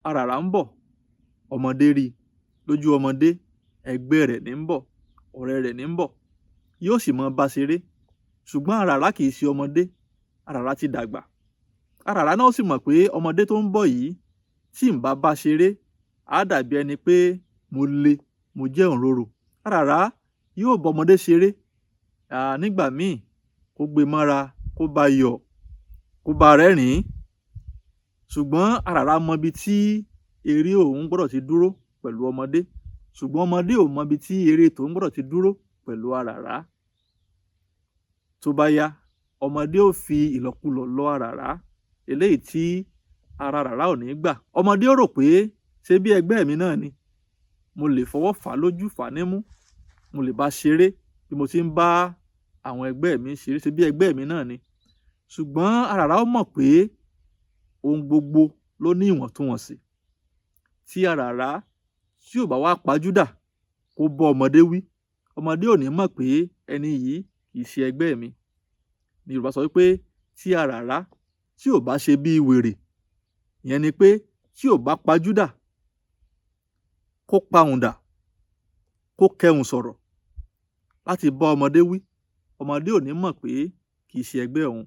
Aràrá ń bọ̀, ọmọdé rí i. Lójú ọmọdé, ẹgbẹ́ rẹ̀ ní ń bọ̀, ọ̀rẹ́ rẹ̀ ní ń bọ̀, yóò sì máa bá ṣeré. Ṣùgbọ́n aràrá kì í ṣe ọmọdé, aràrá ti dàgbà. Aràrá náà sì mọ̀ pé ọmọdé tó ń bọ̀ yìí, tí ń bá bá ṣeré, á dàbí ẹni pé mo le, mo jẹ́ òǹrorò. Aràrá yóò bá ọmọdé ṣeré, nígbà míì kó gbé mọ́ra, kó bá yọ̀, kó bá rẹ́rìn-ín. Ṣùgbọ́n aràrá mọ ibi tí eré òun gbọ́dọ̀ ti dúró pẹ̀lú ọmọdé, ṣùgbọ́n ọmọdé ò mọ ibi tí eré tòun gbọ́dọ̀ ti dúró pẹ̀lú aràrá. Tó bá yá, ọmọdé ó fi ìlọ̀kulọ̀ lọ aràrá, eléyìí tí ara aràrá ò ní gbà. Ọmọdé ó rò pé ṣé bí ẹgbẹ́ mi náà ni, mo lè fọwọ́ fà á lójú, fà á nímú, mo lè bá ṣeré bí mo ti ń bá àwọn ẹgbẹ́ mi ṣeré, ṣé bí ẹgbẹ́ mi náà ni. Ṣùgbọ́n aràrá ó mọ̀ pé ohun gbogbo ló ní ìwọ̀ntúnwọ̀nsì. Tí aràrá tí ò bá wá pajúdà kó bá ọmọdé wí, ọmọdé ò ní mọ̀ pé ẹni yìí kì í ṣe ẹgbẹ́ mi. Ni Yorùbá sọ wípé tí aràrá tí ò bá ṣe bí wèrè, ìyẹn ni pé tí ò bá pajúdà kó pahùn dà, kó kẹhùn sọ̀rọ̀ láti bá ọmọdé wí, ọmọdé ò ní mọ̀ pé kì í ṣe ẹgbẹ́ òun.